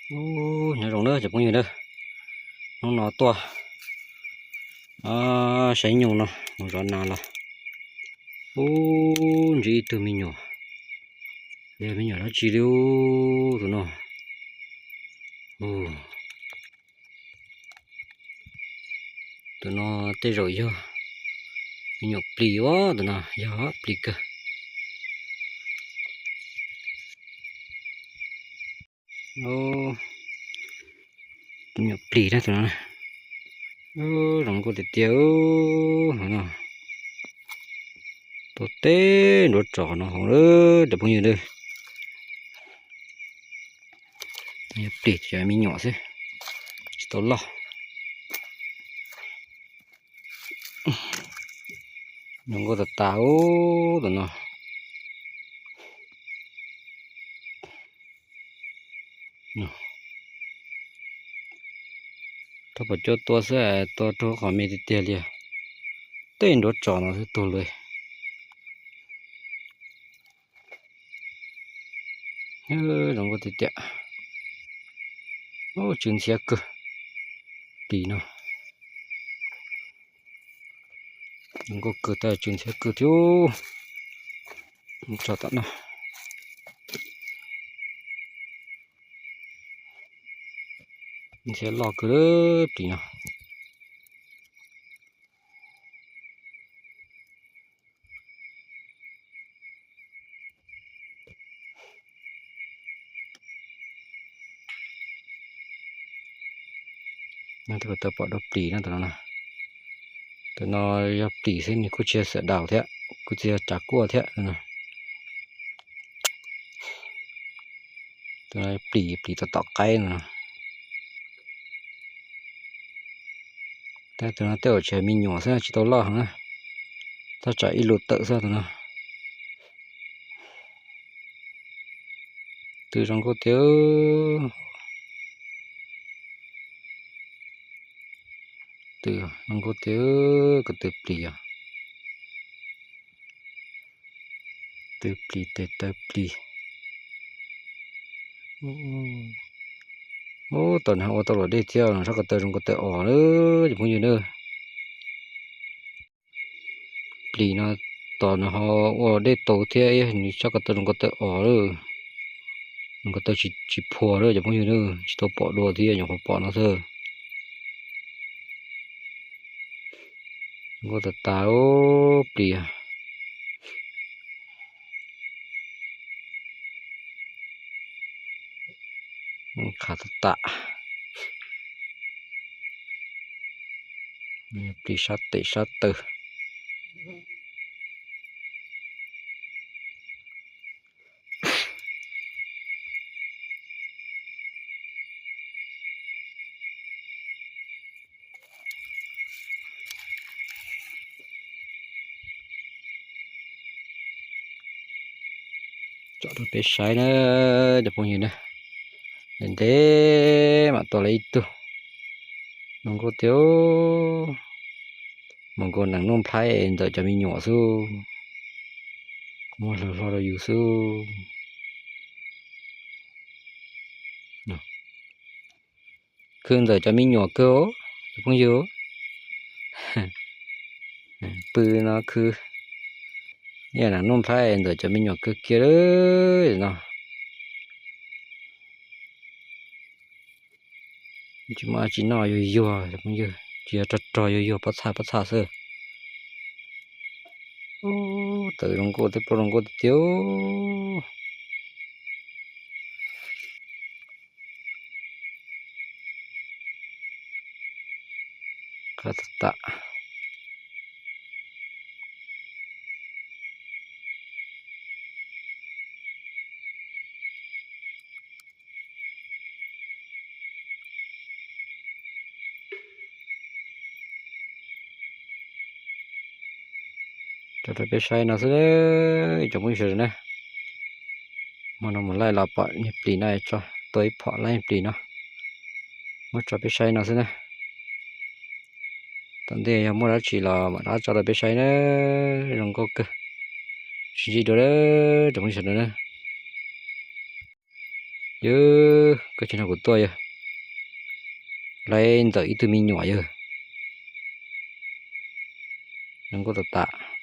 Ub, nyob zoo na cov phooj ywg na, hnub no tuaj saib nyoog no mus zov nas los. Ub, ntsib ib tug me nyuam, yog me nyuam dab tsi li ub tus no. Tus no tej zaum yog me nyuam plis ub, tus no yog plis kawg. Me nyuam plis na tus no, zoo nkauj tiag tiag no. Tuaj teb nruab tsom no hauv cov phooj ywg na. Yog plis cov me nyuam xwb, tsis tau loj. Zoo nkauj tas tas ub tus no. Rau pom cuab tua xwb, tua rau qhov me tiag tiag li. Tej nruab tsom no xwb tuag luaj. Zoo nkauj tiag tiag. Tsw ntxhiab kawg. Plis no zoo nkauj kawg, tab tsw ntxhiab kawg thiab. Tso tom no. Ntxhiab loj kawg plis no. Tus ko taw pom dua plis no, tus no, tus no yog plis xwb, nws kuj tsis yog xav daus thiab, kuj tsis yog tsav kuaj thiab. Tus no plis, plis tom tom qaib no. Tab tus no tej zaum tseem me nyuam xwb tsis tau loj heev na. Tab tsam ib lus tawm xwb tus no. Tw zoo nkauj tiag. Tw zoo nkauj tiag, ko tw plis os. Tw plis tes taw plis. Ub, tom no ua tau luam dej thiab, sab ko taw zoo ko taw os lawm cov phooj ywg na. Plis no tom no ho ua dej tau thiab, nws sab ko taw zoo ko taw os lawm. Zoo ko taw tsis phuas lawm cov phooj ywg na, tsis tau pom dua thiab, nyuam qhuav pom no xwb. Zoo nkauj tas tas plis. Qhav tas tas. Plis sab tes sab taw. Tsom rau peb saib na cov phooj ywg na. Ntev ntev mam tua lawm ib tug. Zoo nkauj tiag. Mus nkaus nees noj nplhaib ntawm cov me nyuam xwb. Muab hlo hlo rau yus xwb. Khw ntawm cov me nyuam kawg os cov phooj ywg. Pw no khw, ib yam nees noj nplhaib ntawm cov me nyuam kawg kiag no. Tsis muaj dab tsi noj yuag yuag cov phooj ywg, tsis yog rog rog yuag yuag pob txha pob txha xwb. Ub, tawm zoo nkauj thiab plaub zoo nkauj tiag tiag. Qab tas tas. Tso rau peb saib no xwb, ib tsoom phooj ywg sawv daws na. Hmo no mus laij los pom niag plis no tso, tua ib phom laij plis no. Muab tso peb saib no xwb na. Tom ntej yog muaj dab tsi los mam rov tso rau peb saib na. Zoo nkauj kawg. Sib ntsib dua tsoom phooj ywg sawv daws na. Yog, koj tsis nrog kuv tuaj yog, lawv ntxawm ib tug me nyuam yog, zoo nkauj tas tas.